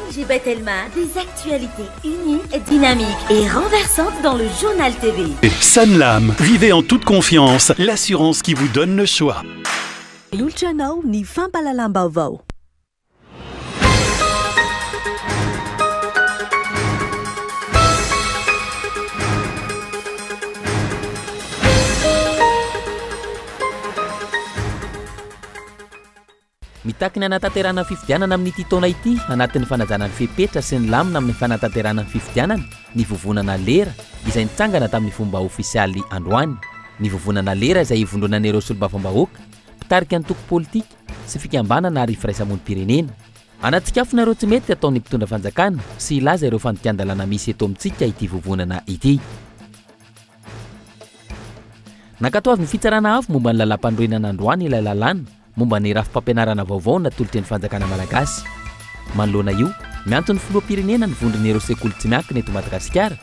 ONG Batelma, des actualités uniques, dynamiques et renversantes dans le Journal TV. Sanlam, vivez en toute confiance, l'assurance qui vous donne le choix. Manolotra anao ny fampahalalam-baovao. Mitaky ny hanatanterahana fifidianana amin'ity taona ity anatin'ny fanajana ny fepetra sy ny lamina amin'ny fanatanterahana ny fifidianana ny vovonana Lera izay nitsangana tamin'ny fomba ofisialy androany. Ny vovonana Lera izay ivondronan'ireo solombavambahoaka, mpitarika antoko politika sy fikambanana ary firaisamonim-pirenena. Hanatsikafona ireo tsy mety ataon'ny mpitondra fanjakana sy hilaza ireo fandikan-dalàna misy eto amintsika ity vovonana ity. Nankatoavin'ny Fitsarana Avo momba ny Lalàmpanorenana androany ilay lalàna momba ny rafi-pampianarana vaovao natolotry ny fanjakana malagasy. Manoloana io, miantso ny filoham-pirenena ny vondron'ireo sekoly tsy miankina eto Madagasikara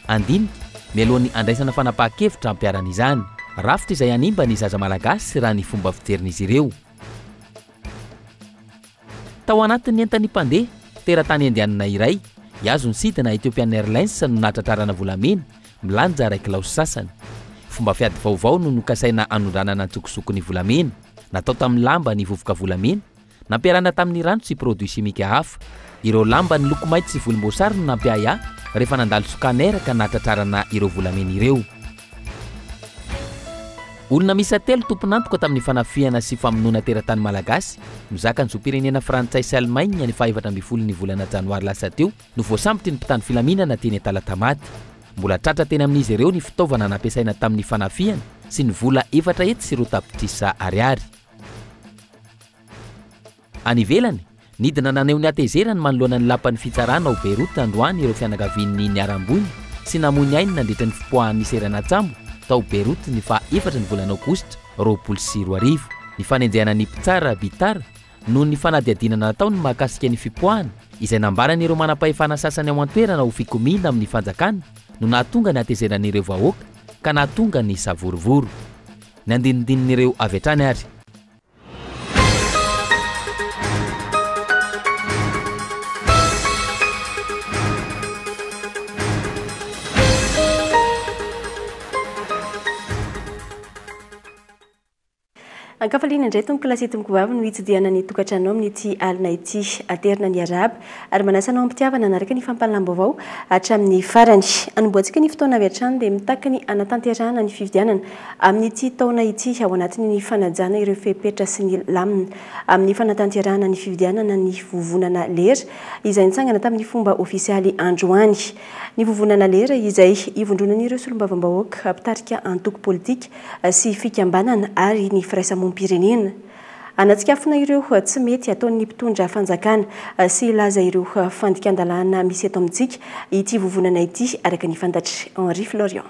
handinika mialohan'ny handraisana fanapahan-kevitra hampiharana izany. Rafitra izay hanimba ny zaza malagasy raha ny fomba fijerin'izy ireo. Tao anatin'ny entan'ny mpandeha, teratany indianina iray, hihazo ny sidina Ethiopian Airlines no nahatratrarana volamena milanja iray kilao sy sasany. Fomba fiady vaovao no nokasaina hanondranana an-tsokosoko ny volamena. Natao tamin'ny lamba ny vovoka volamena, nampiarahana tamin'ny rano sy produits chimiques hafa. Ireo lamba niloko mainty sy volomboasary no nampiahiahy rehefa nandalo scanner ka nahatratrarana ireo volamena ireo. Olona miisa telo tompon'antoka tamin'ny fanafihana sy famonoana teratany malagasy mizaka ny zom-pirenena frantsay sy Allemagne ny faha 14 ny volana janoary lasa teo no voasambotry ny mpitandro filaminana teny Talatamaty. Mbola tratra teny amin'izy ireo ny fitaovana nampiasaina tamin'ny fanafihana sy ny vola 402 tapitrisa ariary. Any ivelany, nidina naneho ny hatezerany manoloana ny lapan'ny fitsarana ao Beyrouth androany ireo fianakavian'ny niharam-boina sy namoy ny ainy nandritra ny fipoahan'ny seranan-tsambo tao Beyrouth ny faha efatra ny volana aogositra 2020. Ny fanenjehana ny mpitsara Bitar noho ny fanadihadiana nataony mahakasika ny fipoahana, izay nambaran'ireo manampahefana sasany ao an-toerana ho fikomiana amin'ny fanjakana no nahatonga ny hatezeran'ireo vahoaka ka nahatonga ny savorovoro. Ny andinindinin'ireo avy hatrany ary. Ankafaliana indray tompoko lahy sy tompoko vavy no hitsidihana ny tokantranonao amin'ity alina ity. Aterina ny arahaba ary manasa anao am-pitiavana hanaraka ny fampahalalam-baovao hatramin'ny farany. Hanombohantsika ny fotoana avy hatrany dia mitaky ny hanatanterahana ny fifidianana Amin'ity taona ity, ao anatin'ny fanajana ireo fepetra sy ny lamina amin'ny fanatanterahana ny fifidianana ny Vovonana Lera, izay nitsangana tamin'ny fomba ofisialy androany. Ny Vovonana Lera, izay ivondronan'ireo solombavambahoaka, mpitarika antoko politika sy fikambanana ary ny firaisamonim-pirenena. Hanatsikafona ireo tsy mety ataon'ny mpitondra fanjakana sy hilaza ireo fandikan-dalàna misy eto amintsika ity vovonana ity, araka ny fantatr'i Henri Florian.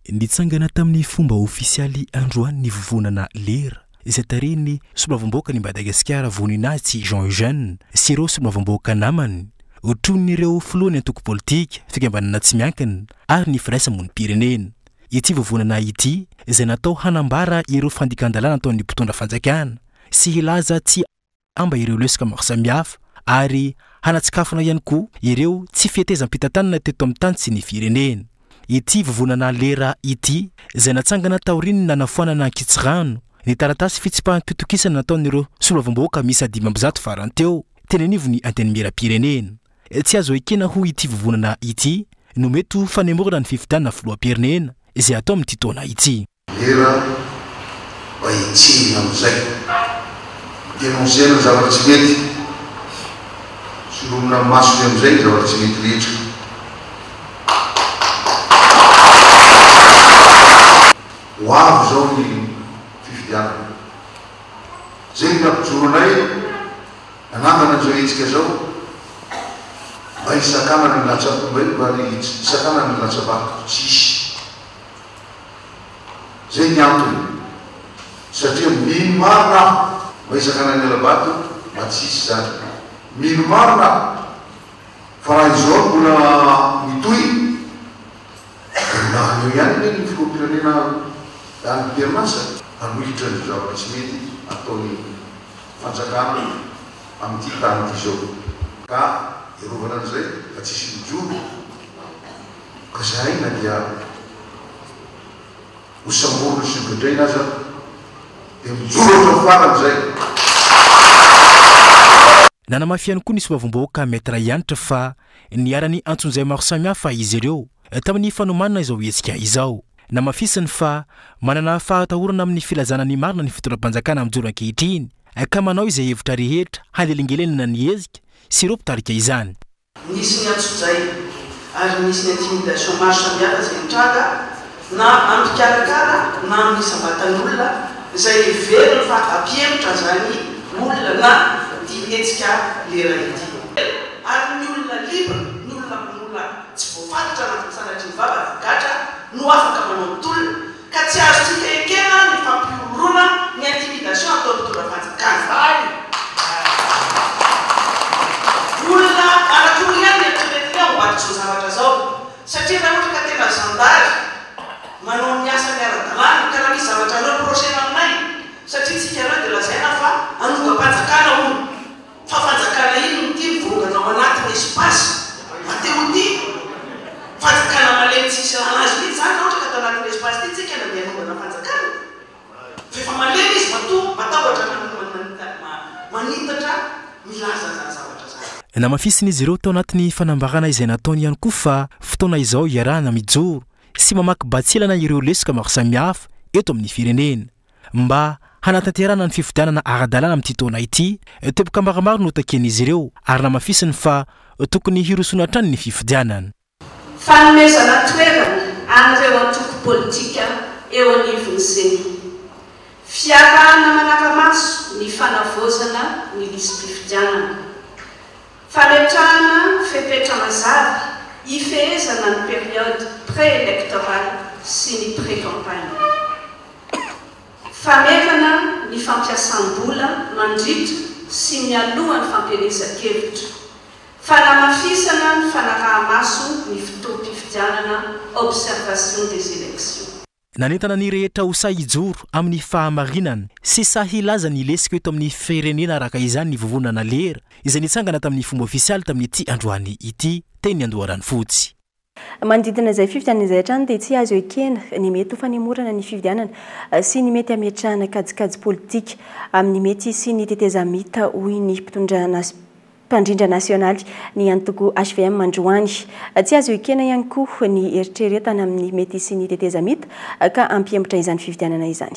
Nitsangana tamin'ny fomba ofisialy androany ny vovonana Lera, izay tarihin'ny solombavambahoakan'i Madagasikara Voninahitsy Jean Eugène sy ireo solombavambahoaka namany, otronin'ireo filohan'ny antoko politika, fikambanana tsy miankina ary ny firaisamonim-pirenena. Ity vovonana ity izay natao hanambara ireo fandikan-dalàna ataon'ny mpitondra fanjakana sy hilaza tsy angamba ireo lesoka maro samihafa ary hanatsikafona ihany koa ireo tsy fihetezam-pitantanana teto amin'ny tany sy ny firenena. Ity vovonana Lera ity izay natsangana taorian'ny nanafoanana ankitsirano ny taratasy fitsipaham-pitokisana nataon'ireo solombavambahoaka miisa 105 farany teo teny anivon'ny Antenimierampirenena. Tsy azo ekena hoy ity vovonana ity no mety ho fanemorana ny fifidianana filoham-pirenena izay hatao amin'ity taona ity. Lera mba hetsehina amin'izay. Denoncer-na ny zavatra tsy mety. Solomina ny masony amin'izay ny zavatra tsy mety rehetra. Ho avy izao ny fifidianana. Izay no nampijoro anay nanangana an'izao hetsika izao mba hisakanana ny latsa-, mba hisakanana ny latsa-bato tsy hisy. Zay ny antony. Satria mino marina aho mba hisakana ny hala-bato mba tsy hisy izany. Mino marina aho fa raha izao no mbola mitohy dia ho lany eo ihany anie ny filoham-pirenena any am-perinasa hanohitra an'izao zavatra tsy mety ataon'ny fanjakana amin'ity tany ity izao. Ka hiarovana an'izay fa tsisy mijoro ka zahay na dia ho samborina sy ho gadraina aza dia mijoro hatramin'ny farany zay. Nanamafy ihany koa ny solombavambahoaka Maître Hanitra fa niharan'ny antsonjay maro samihafa izy ireo tamin'ny fanomanana izao hetsika izao. Namafisiny fa manana fahatahorana amin'ny filazana ny marina ny fitondram-panjakana mijoro ankehitriny ka manao izay hevitra rehetra hanelingelenana ny hetsika sy ireo mpitarika izany. Nisy ny antsojay ary nisy ny intimidation maro samihafa izay nitranga na amin'ny mpikarakara na amin'ny isam-batan'olona izay heveriny fa hampihemotra izany olona na ity hetsika lera ity. Ary ny olona libre, ny olona mbola tsy voafatotra anatin'ny sanatria ny vava ary vogadra no afaka manao ny tolona, ka tsy azontsika ekena ny fampihorohoroana, ny intimidation ataon'ny mpitondra fanjakana. Olona anankiroa ihany no eritreretina ao ambadik'izao zavatra izao, satria raha ohatra ka tena zandary manao ny asany ara-dalàna, ka raha misy zavatra reprocher-na aminay, satria tsika ireo dia lazaina fa hanongam-panjakana hono, Fa fanjakana inona ity mivongana ao anatin'ny espace Matteotti? Fanjakana malemy tsisy ilana azy mihitsy izany raha ohatra ka tao anatin'ny espace ity tsika nandeha hanongana fanjakana. Fa efa malemy izy matoa matahotra manitatra milaza an'izany zavatra izany. Namafisin'izy ireo tao anatin'ny fanambarana izay nataony ihany koa fa fotoana izao iarahana mijoro sy mamaky batsilana ireo lesoka maro samihafa eto amin'ny firenena. Mba hanatanterahana ny fifidianana ara-dalàna amin'ity taona ity, teboka maromaro no takian'izy ireo ary namafisiny fa tokony hirosoana hatrany ny fifidianana. Fanomezana toerana an'ireo antoko politika eo anivon'ny Ceni. Fiarahana manara-maso ny fanavaozana ny lisi-pifidianana. Fametrahana fepetra mazava hifehezana ny période pré-électorale sy ny pré-campagne. Famerana ny fampiasam-bola mandritra sy mialoha ny fampielezan-kevitra. Fanamafisana ny fanaraha-maso ny fotoam-pifidianana observation des élections. Nanentana ny rehetra ho sahy hijoro amin'ny fahamarinana sy sahy hilaza ny lesoka eto amin'ny firenena araka izany ny vovonana Lera izay nitsangana tamin'ny fomba ofisialy tamin'ity androany ity teny Andoharanofotsy. Manodidina izay fifidianana izay hatrany dia tsy azo ekena ny mety ho fanemorana ny fifidianana sy ny mety hametrahana kajikajy politika amin'ny mety hisian'ny tetezamita hoy ny mpitondra Mpandrindra nasionaly ny antoko hvm androany. Tsy azo ekena ihany koa ny eritreretana amin'ny mety hisian'ny tetezamita ka hampihemotra izany fifidianana izany.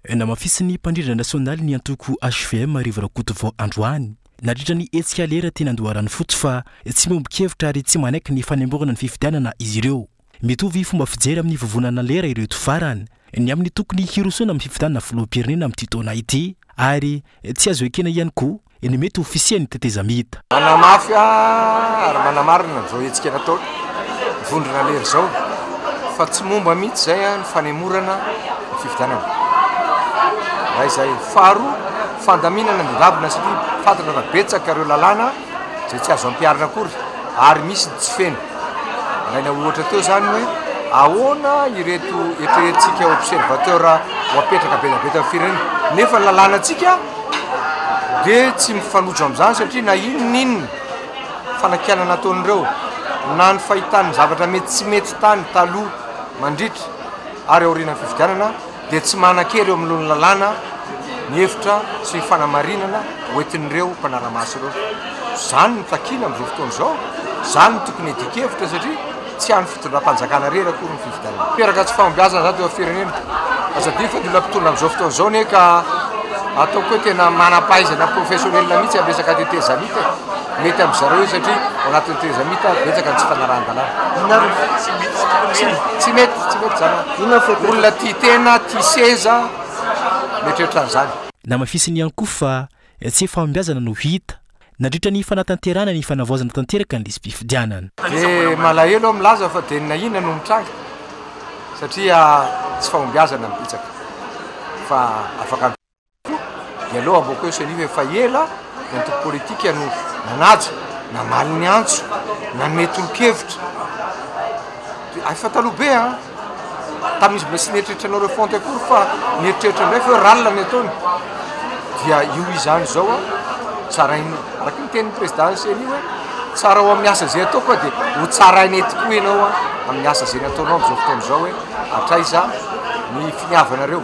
Namafisin'ny mpandrindra nasionaly ny antoko hvm Rivo Rakotovao androany, nandritra ny hetsika Lera teny Andoharanofotsy fa tsy miombon-kevitra ary tsy manaiky ny fanemorana ny fifidianana izy ireo. Mitovy fomba fijery amin'ny vovonana Lera ireto farany ny amin'ny tokony hirosoana amin'ny fifidianana filoham-pirenena amin'ity taona ity ary tsy azo ekena ihany koa ny mety ho fisian'ny tetezamita. Manamafy ary manamarina izao hetsika nataony vondrona Lera izao fa tsy momba mihitsy izay ny fanemorana ny fifidianana. Raha izay. Faharoa, fandaminana ny ravina satria fantatra fa betsaka ireo lalàna izay tsy azo ampiharina akory ary misy ny tsy feno. Alaina ohatra teo izany hoe ahoana ireto eritreretintsika observateur ho apetraka be dia be eto amin'ny firenena nefa ny lalànantsika dia tsy mifanojo amin'izany satria na inona inona fanakianana ataon'ireo na ny fahitany ny zavatra mety tsy mety tany taloha mandritra ary aorianan'ny fifidianana dia tsy manan-kery eo anoloan'ny lalàna ny hevitra sy ny fanamarinana hoentin'ireo mpanara-maso ireo. Izany no takiana amin'izao fotoana izao, izany no tokony hiadian-kevitra satria tsy an'ny fitondram-panjakana irery akory ny fifidianana. Miteraka tsy fahombiazana izany teo amin'ny firenena. Aza adino fa ny olona mpitondra amin'izao fotoana izao anie ka ataoko hoe tena manam-pahaizana professionnel mihitsy amin'ny resaka tetezamita e. Mety amin-dry zareo io satria ao anatin'ny tetezamita betsaka ny tsy fanarahan-dalàna. Tsy mety, tsy mety izany. Olona tia tena, tia seza, mieritreritra an'izany. Namafisiny ihany koa fa tsy fahombiazana no hita nandritra ny fanatanterahana ny fanavaozana tanteraka ny lisi-pifidianana. Dia malahelo aho milaza fa dia na inona no mitranga satria tsy fahombiazana no betsaka fa afaka Dia aleo avoaka eo ceni fa efa ela ny antoko politika no nanaja, namaly ny antso, nanome tolo-kevitra. Dia efa taloha be an! Tamin'izy mbola tsy nieritreritra hanao refonte akory fa nieritreritra indray fa hoe ralina ny ataony. Dia io izany izao an, tsarainy araka ny. ny tenin'ny président CENI hoe tsara ao amin'ny asa izay ataoko dia ho tsarainay tokoa ianao amin'ny asa izay nataonao amin'izao fotoana izao hoe hatraiza ny finiavanareo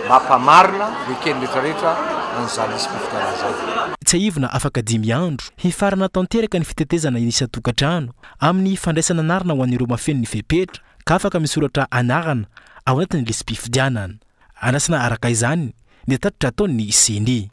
mba hampamarina ho eken'ny rehetrarehetra an'izany lisi-pifidianana izany. Tsiahivina afaka dimy andro, hifarana tanteraka ny fitetezana ny isan-tokantrano amin'ny fandraisana anarana ho an'ireo mahafeno ny fepetra ka afaka misoratra anarana ao anatin'ny lisi-pifidianana. Andrasana araka izany ny tatitra ataon'ny Ceni.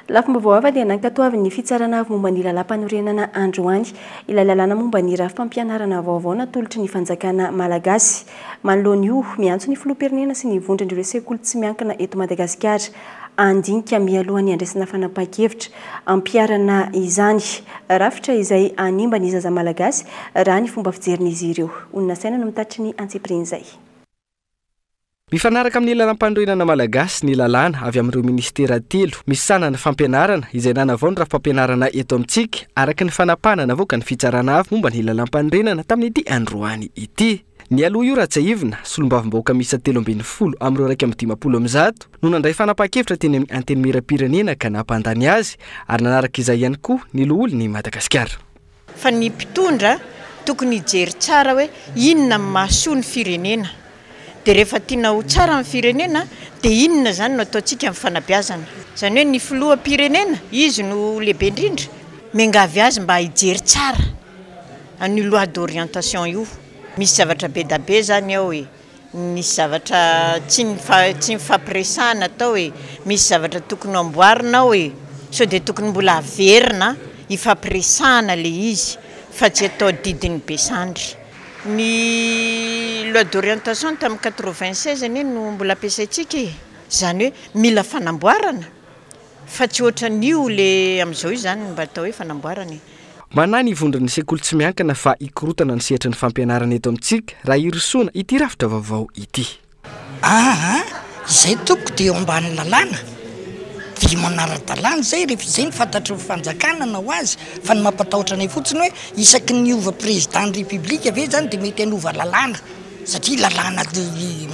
Lafim-baovao hafa dia nankatoavin'ny Fitsarana Avo momba ny Lalàmpanorenana androany ilay lalàna momba ny rafi-pampianarana vaovao natolotry ny fanjakana malagasy. Manoloana io, miantso ny Filoham-pirenena sy ny vondron'ireo sekoly tsy miankina eto Madagasikara handinika mialoha ny handraisana fanapahan-kevitra hampiharana izany rafitra izay hanimba ny zaza malagasy raha ny fomba fijerin'izy ireo. Olona saina no mitatry ny antsipirian'izay. Mifanaraka amin'ny lalàmpanorenana malagasy ny lalàna avy amin'ireo minisitera telo misahana ny fampianarana izay nanavao ny rafi-pampianarana eto amintsika araka ny fanapahana navoakan'ny Fitsarana Avo momba ny lalàmpanorenana tamin'ity androany ity. Nialoha io raha tsiahivina, solombavambahoaka miisa 13 amin'ireo 151 no nandray fanapahan-kevitra teny amin'ny Antenimierampirenena ka nampandany azy ary nanaraka izay ihany koa ny loholon'i Madagasikara. Fa ny mpitondra tokony hijery tsara hoe inona no mahasoa ny firenena. Dia rehefa tiana ho tsara ny firenena dia inona izany no ataontsika amin'ny fanabeazana. Izany hoe ny filoham-pirenena, izy no lehibe indrindra, miangavy azy mba hijery tsara an'io loi d'orientation io. Misy zavatra be da be izany ao e. Misy zavatra tsy tsy nifampiresahana tao e, misy zavatra tokony ho amboarina ao e, sao dia tokony mbola averina hifampiresahana le izy fa tsy atao didin'ny be sandry. Ny loi d'orientation tamin'ny 96 anie no mbola ampiasaintsika e, izany hoe mila fanamboarana. Fa tsy ohatran'io le amin'izao io izany no mba atao hoe fanamboarana e. Manahy ny vondron'ny sekoly tsy miankina fa hikorontana ny sehatry ny fampianarana eto amintsika raha hirosoana ity rafitra vaovao ity. Aa izay tompoko dia eo ambany lalàna dia manara-dalàna izay rehefa izay no fantatry ny fanjakana na ho azy fa ny mampatahotra anay fotsiny hoe isaky ny miova président ny république ve izany dia mety hanova lalàna satria lalàna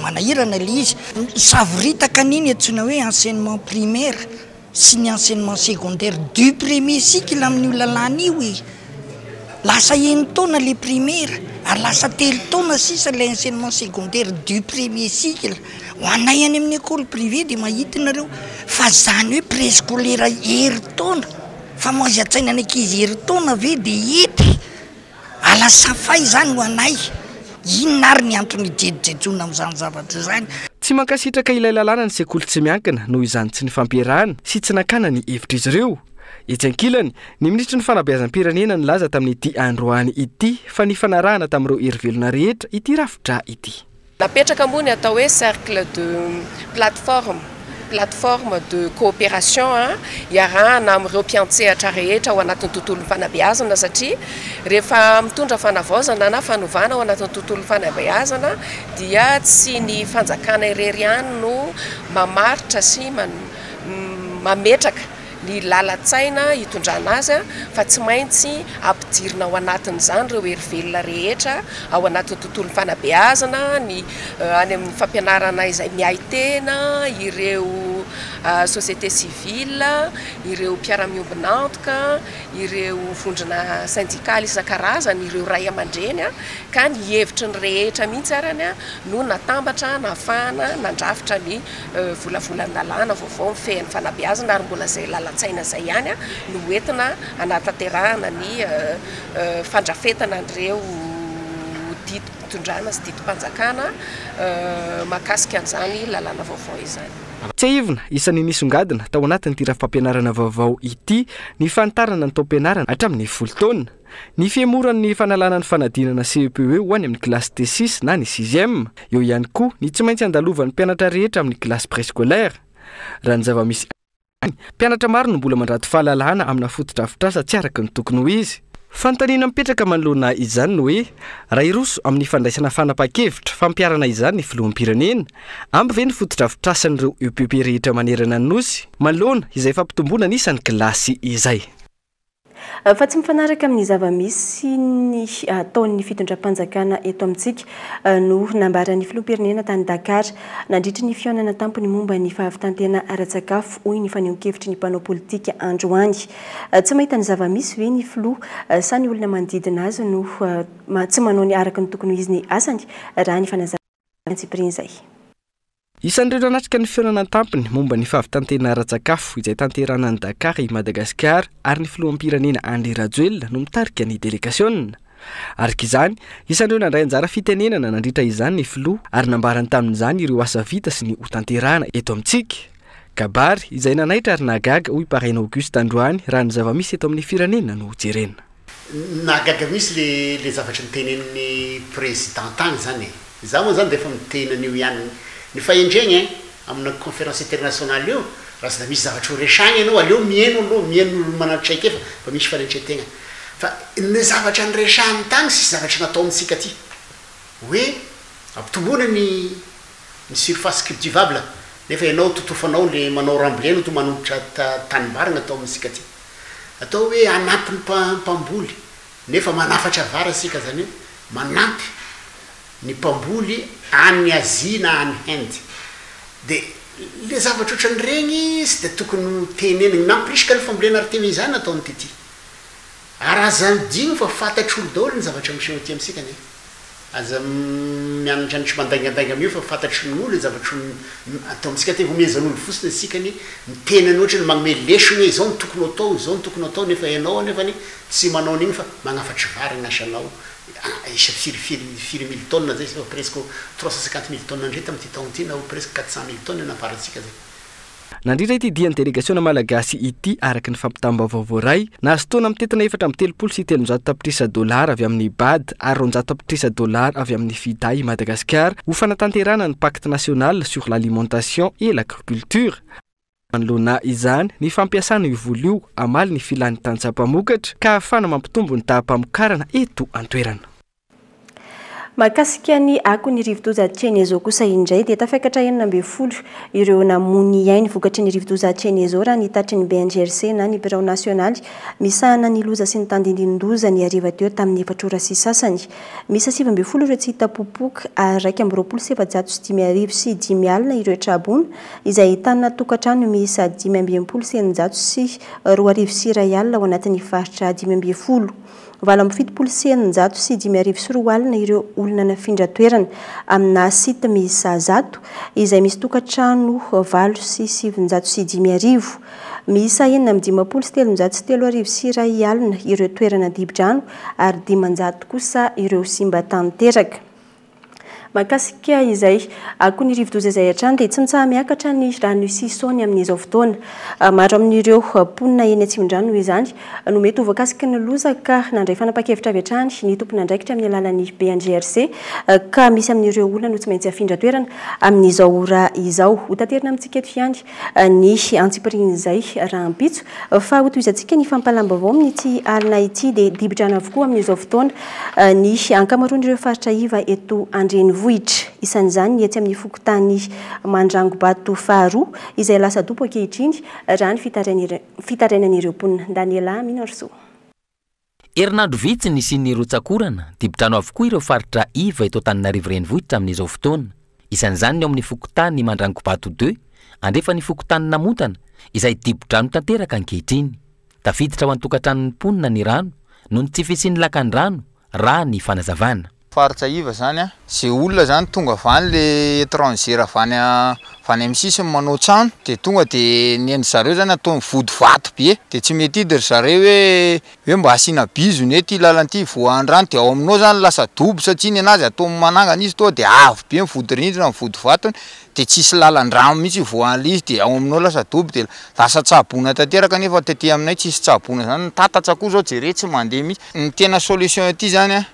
manahirana ilay izy. Savoritaka anie ny antsoina hoe enseignement primaire sy ny enseignement secondaire du premier cycle amin'io lalàna io e! Lasa enin-taona ilay primaire ary lasa telo taona sisa ilay enseignement secondaire du premier cycle. Ho anay any amin'ny école privée dia mahita nareo fa izany hoe préscolaire herintaona, famoizan-tsaina ny ankizy herintaona ve dia hety? Alasafay izany ho anay. Inona ary ny antony hijejojejoana amin'izany zavatra izany? Tsy mankasitraka ilay lalàna ny sekoly tsy miankina noho izany tsy nifampiarahana sy tsy nakana ny hevitr'izy ireo. Etsy ankilany, ny minisitry ny fanabeazam-pirenena nilaza tamin'ity androany ity fa nifanarahana tamin'ireo hery velona rehetra ity rafitra ity. Napetraka moa ny atao hoe cercle de plateforme, plateforme de coopération iarahana amin'ireo mpiantsehatra rehetra ao anatin'ny tontolon'ny fanabeazana satria rehefa mitondra fanavaozana na fanovana ao anatin'ny tontolon'ny fanabeazana dia tsy ny fanjakana irery ihany no mamaritra sy mametraka ny lalan-tsaina hitondrana azy fa tsy maintsy ampidirina ao anatin'izany ireo hery velona rehetra ao anatin'ny tontolon'ny fanabeazana, ny any amin'ny fampianarana izay miahy tena, ireo société civile, ireo mpiara-miombon'antoka, ireo vondrona sendikaly isan-karazany, ireo ray aman-dreny ka ny hevitry ny rehetra mihitsy arany no natambatra nahafahana nandrafitra ny volavolan-dalàna vaovao mifehy ny fanabeazana ary mbola izay lalan-tsaina izay ihany no hoentina hanatanterahana ny fandrafetana an'ireo didim-pitondrana sy didim-panjakana mahakasika an'izany lalàna vaovao izany. Tsiahivina, isan'ny nisongadina tao anatin'ity rafi-pampianarana vaovao ity ny fanitarana ny taom-pianarana hatramin'ny folo taona. Ny fihemoran'ny fanalana ny fanadinana CEPE ho any amin'ny kilasy T six na ny sixième. Eo ihany koa ny tsy maintsy handalovan'ny mpianatra rehetra amin'ny kilasy préscolaire. Raha ny zava-misy any, mpianatra maro no mbola mandrato fahalalana amina fotodrafitrasa tsy araka ny tokony ho izy. Fanontaniana mipetraka manoloana izany ny hoe, raha hiroso amin'ny fandraisana fanapahan-kevitra fampiharana izany ny filoham-pirenena, ampy ve ny fotodrafitrasan'ireo EPP rehetra manerana ny Nosy manoloana izay fampitomboana ny isan'ny kilasy izay? Fa tsy mifanaraka amin'ny zava-misy ny ataon'ny fitondram-panjakana eto amintsika no nambaran'ny filoham-pirenena tany Dakar nandritry ny fihaonana tampony momba ny fahavitantena ara-tsakafo, hoy ny fanehoan-kevitry ny mpanao politika androany. Tsy mahita ny zava-misy ve ny filoha sa ny olona manodidina azy no tsy manao ny araka ny tokony ho izy ny asany, raha ny fanazavana antsipiriany izay. Isan'ireo nanatrika ny fihaonana an-tampony momba ny fahavitantena ara-tsakafo izay tanterahana any Dakar i Madagasikara ary ny filoham-pirenena Andry Rajoelina no mitarika ny delegasiona. Araka izany, isan'ireo nandray anjara fitenenana nandritra izany ny filoha ary nambarany tamin'izany ireo asa vita sy ny hotanterahana eto amintsika. Kabary izay nanaitra ary nahagaga hoy Paraina Auguste androany raha ny zava-misy eto amin'ny firenena no jerena. Nahagaga mihitsy le le zavatra notenenin'ny président tany zany e! Za moa zany de efa miteny an'io ihany. Ny fahendrena ein, amina conférence internationale io, raha tsy da misy zavatra ho resahina ianao, aleo miheno aloha, miheno olo manana traikefa mba misy fanetren-tegna. Fa ny zavatra niresahany tany tsisy zavatra natao amintsika aty. Hoe ampitomboina ny ny surface cultivable, nefa ianao totofanao le manao remblai anao toa manolotra tanimbary gn'atao amintsika aty. Atao hoe hanampy ny mpamboly nefa manafatra vary isika zany hoe manampy ny mpamboly any Asie na any Inde. De le zavatra ohatran'ireny tsy de tokony ho tenenina. Nampirisika ny fambolena artemisia nataon'i Titi. Ary aza adino fa fantatr'olo daholo ny zavatra miseho aty amintsika anie. Aza mianatra ny tsy mandaingandainga amin'io fa fantatry ny olona zavatra atao amintsika aty, homezan'olo fotsiny isika ny mitenany ohatrany magnome lesona hoe izao no tokony ho atao, izao no tokony ho atao nefa ianao anefany tsy manao an'igny fa magnafatry vary ny asanao isa firy firy firy mille tonnes zay efa presque 350 mille tonnes ndray tamin'ity taogno ty na ho presque 400 mille tonnes navarintsika zay. Nandritra ity dian'ny delegasiona malagasy ity, araka ny fampitam-baovao voaray, nahazo taona mitentina 334 tapitrisa dolara avy amin'ny Bad ary 200 tapitrisa dolara avy amin'ny Fida i Madagasikara ho fanatanterahana ny Pacte national sur l'alimentation et l'agriculture. Manoloana izany, ny fampiasana io vola io hamaly ny filan'ny tantsaha mpamokatra ka hahafahana mampitombo ny taham-pamokarana eto an-toerana. Mahakasika ny akon'ny rivodoza Cheneso kosa indray dia tafiakatra 16 ireo namoy ny ainy vokatry ny rivodoza Cheneso raha ny tatry ny BNGRC na ny Birao Nasionaly misahana ny loza sy ny tandindin-doza ny hariva teo tamin'ny efatra ora sy sasany. Miisa 19 ireo tsy hita popoka ary 521 ireo tra-boina izay ahitana tokantrano miisa 2665 ao anatin'ny faritra 15. 678 200 ireo olona nafindra toerana amina site miisa 100 izay misy tokantrano 908. Miisa 356 301 ireo toerana dibo-drano ary 500 kosa ireo simba tanteraka. Mahakasika izay akon'ny rivodoza izay hatrany dia tsy mitsaha-miakatra ny rano Sisaony amin'izao fotoana. Maro amin'ireo mponina eny Atsimondrano noho izany no mety ho voakasiky ny loza ka nandray fanapahan-kevitra avy hatrany ny tompon'andraikitra amin'ny alalan'ny BNGRC ka misy amin'ireo olona no tsy maintsy afindra toerana amin'izao ora izao. Ho taterina amintsika eto ihany ny antsipirian'izay rahampitso fa hotohizantsika ny fampahalam-baovao amin'ity alina ity dia dibo-drano avokoa amin'izao fotoana ny ankamaroan'ireo faritra iva eto an-drenivohitra. Isan'izany ny etsy amin'ny fokontany Mandrangobato faharoa izay lasa dobo ankehitriny raha ny fitarainan'ireo mponina. Daniela Minorisoa. Herinandro vitsy nisian'ny rotsakorana, dibo-drano avokoa ireo faritra iva eto Antananarivo renivohitra amin'izao fotoana. Isan'izany ny ao amin'ny fokontany Mandrangobato deux, andrefan'ny fokontany Namontana, izay dibo-drano tanteraka ankehitriny. Tafiditra ao an-tokantranon'ny mponina ny rano noho ny tsy fisian'ny lakan-drano, raha ny fanazavana. Faritra iva zany a, ze olona zany tonga avy any le étranger avy any avy any amin'ny sisiny manao trano de tonga de ny an-dry zareo zany ataony vody vato be de tsy mety hidy ry zareo hoe hoe mba asiana bizony hoe ty lalana ty voahan-drano de ao aminao zany lasa dobo satria ny anazy ataony manangana izy tonga de avo be ny vody rindrina ny vody vatony de tsisy lalan-drano mihitsy ivoahan'le izy de ao aminao lasa dobo de lasa tsaboina tanteraka nefa taty aminay tsisy tsaboina zany ny tatatra koa zao jereo tsy mandeha mihitsy. Ny tena solution ety zany a,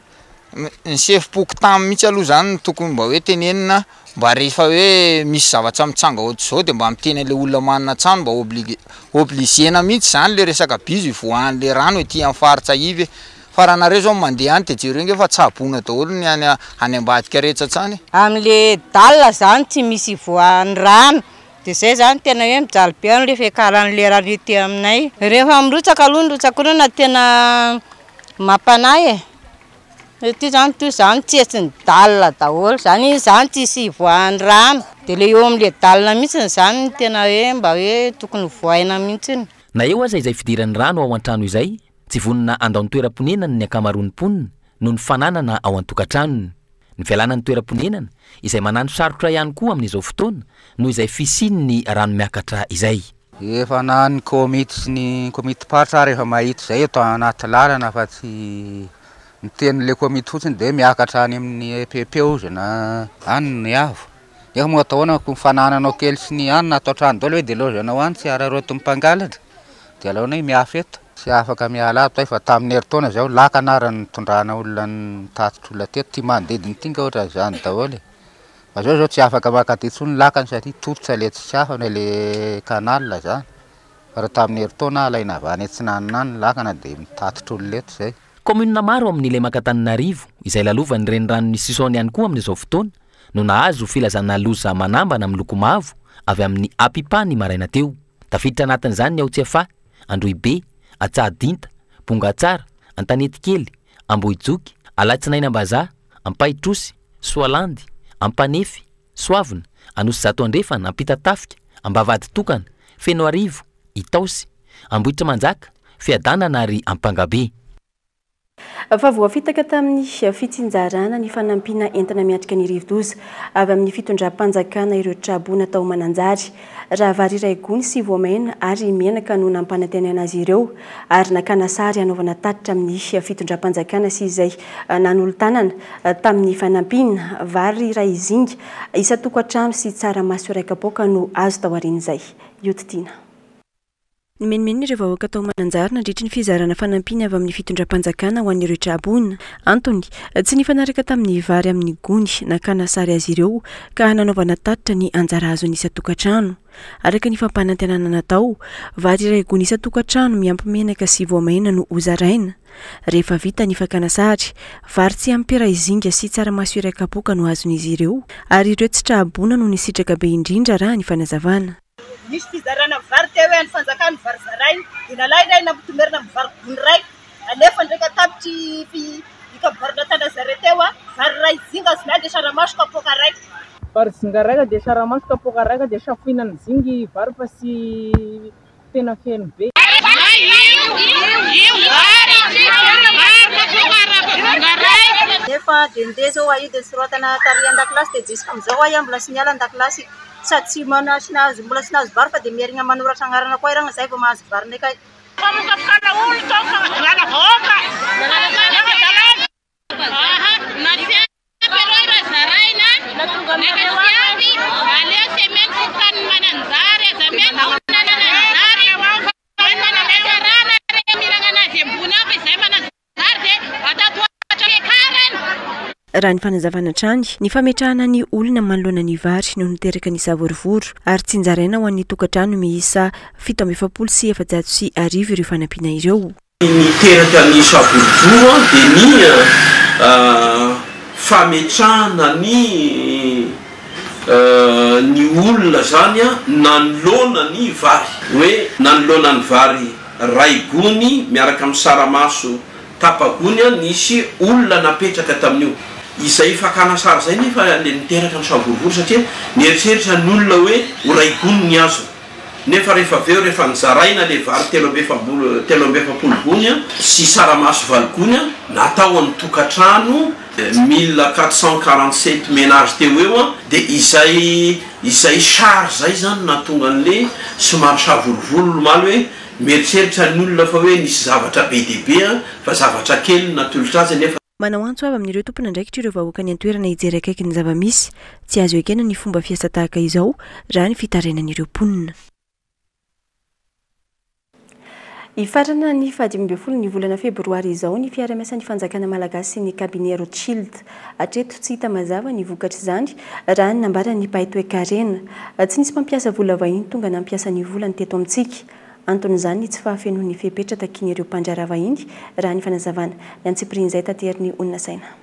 ny sefom-pokontany mihitsy aloha zany no tokony mba hoe tenenina mba rehefa hoe misy zavatra mitranga ohatr'izao de mba miteny an'le olona manana trano mba oblige obligena mihitsy zany le resaka bizo ivoahan'le rano ety amin'ny faritra ivy e, fa raha nareo zao mandeha any de jereo nge fa tsaboina daholo ny any any ambadika rehetra hatrany. Amin'le dalle zany tsy misy ivoahan'ny rano. Dia izay izany tena hoe mijaly be amin'ilay fiakaran'ilay rano ety aminay. Rehefa mirotsaka aloha ny rotsak'orana tena mampanahy e. Ity izany toy izany tsetsin'ny dalle daholo izany, iny izany tsisy ivoahan'ny rano. Dia ilay eo amin'ilay dalle mihitsy izany no tena hoe mba hoe tokony vohaina mihitsy. Na eo aza izay fidiran'ny rano ao an-trano izay, tsy vonona handao ny toeram-ponenany ny ankamaroan'ny mponina noho ny fananana ao an-tokantranony. Ny fialana ny toeram-ponenana, izay manano sarotra ihany koa amin'izao fotoana noho izay fisian'ny rano miakatra izay. Efa na ny komity sy ny komitim-paritra ary efa mahita izay eto anaty lalana fa tsy miteny le komity fotsiny dia miakatra any amin'ny EPP ozy na any ny avo. Nefa moa atao ahoana ko ny fanananao kely sy ny anona ato an-trano daholo ve dia ilaozanao any tsy araraotin'ny mpangalatra dia aleonay miafy eto. Tsy afaka miala ato aho fa tamin'ny herintaona izao lakana ary nitondrana olona nitatitra olona teto, ity manodidina ity nga ohatran'izany daholo e. Fa zao zao tsy afaka mankaty intsony ny lakana satria tototra le tsy afana le canal zany. Fa raha tamin'ny herintaona alaina avy any atsinanana any ny lakana dia mitatitra olona eto zay. Kaominina maro amin'ny lemak'Antananarivo izay lalovan'ny reniranon'i Sisaony ihany koa amin'izao fotoana no nahazo filazana loza manambana miloko mavo avy amin'ny Apipa ny maraina teo. Tafiditra anatin'izany ny ao Tsiafahy, Androhibe, Antsahadinta, Bongatsara, Antanetikely, Ambohijoky, Alatsinainy Ambazaha, Ampahitrosy, Soalandy, Ampanefy, Soavina, Anosizato Andrefana, Ampitatafika, Ambavahaditokana, Fenoarivo, Itaosy, Ambohitrimanjaka, Fiadanana ary Ampangabe. Fa voafitaka tamin'ny fitsinjarana ny fanampiana entina miatrika ny rivodoza avy amin'ny fitondram-panjakana ireo traboina tao Mananjary. Raha vary iray gony sy voamaina ary menaka no nampanantenaina azy ireo ary nakana sary hanaovana tatitra amin'ny fitondram-panjakana sy izay nanolo-tanana tamin'ny fanampiana, vary iray zinga isan-tokantrano sy tsaramaso iray kapoaka no azo taorian'izay. Ioty Tiana. Nimenomenona ireo vahoaka tao Mananjary nandritry ny fizarana fanampiana avy amin'ny fitondram-panjakana ho an'ireo tra-boina. Antony, tsy nifanaraka tamin'ny vary amin'ny gony nakana sary azy ireo ka nanaovana tatitra ny anjara azony isan-tokantrano. Araka ny fampanantenana natao, vary iray gony isan-tokantrano miampy menaka sy voamaina no hozaraina. Rehefa vita ny fakana sary, vary tsy ampy iray zinga sy tsaramaso iray kapoaka no azon'izy ireo ary ireo tsy tra-boina no nisitraka be indrindra raha ny fanazavana. Nisy fizarana vary teo hoe an'ny fanjakana ny vary zaraina dia nalaina ay nampitomerina amin'ny vary gony iray alefa ndraika tapitry i kabary natana zareo teo a vary iray zinga azonay dia saramaso kapoaka iray. Vary zinga raika dia saramaso kapoaka raika dia safoina ny zinga i vary fa tsy tena feno be. Nefa dia ndeha zao ahy dia nosoratana tary an-dakilasy dia jusqu'amin'izao ahy mbola tsy niala an-dakilasy. Sady tsy mana tsy nahazo mbola tsy nahazo vary fa dia mierigna manoratra agnarana koa iragna zay vao mahazo vary ndraiky ay. Famokafokana olo tao fangalana vahoaka. Ara-dalàna. Aha, na tsy ampy aloha raha zaraina, neka tsy ampy, aleo semaine fokontany Mananjary, aza mena olona Mananjary, fa fanatanterahana re miragna anazy ambony ao fa izay Mananjary. Raha ny fanazavana hatrany, ny fametrahana ny olona manoloana ny vary no niteraka ny savorovoro ary tsinjaraina ho an'ny tokantrano miisa 1447 ireo fanampiana ireo. Ny niteraka ny savorovoro dia ny fametrahana ny ny olona izany nanoloana ny vary, hoe nanoloana ny vary Ray gony miaraka amin'ny saramaso tapa-gony an nisy olona napetraka tamin'io. Izay fakana sary izay nefa le niteraka ny savorovoro satria nieritreritra ny olona hoe ho ray gony ny azony. Nefa rehefa avy eo rehefa nozaraina le vary 43 43 gony an sy saramaso valo gony an natao amin'ny tokantrano 1447 ménages teo ho eo an dia izay Izay sary izay izany nahatonga an'le somary savorovoro omaly hoe mieritreritra ny olona fa hoe nisy zavatra be dia be fa zavatra kely no natolotra azy nefa. Manao antso avo amin'ireo tompon'andraikitra ireo vahoaka any an-toerana hijery akaiky ny zava-misy. Tsy azo ekena ny fomba fiasa tahaka izao, raha ny fitarainan'ireo mponina. Hifarana ny faha-15 ny volana febroary izao ny fiarahamiasan'ny fanjakana malagasy sy ny cabinet Rothschild. Hatreto tsy hita mazava ny vokatr'izany, raha ny nambaran'ny mpahay toekarena. Tsy nisy mpampiasa vola vahiny tonga nampiasa ny volany teto amintsika. Anton'izany ny tsy fahafenoan'ny fepetra takian'ireo mpandraharaha vahiny, raha ny fanazavana. Ny antsipirian'izay taterin'ny Onina Saina.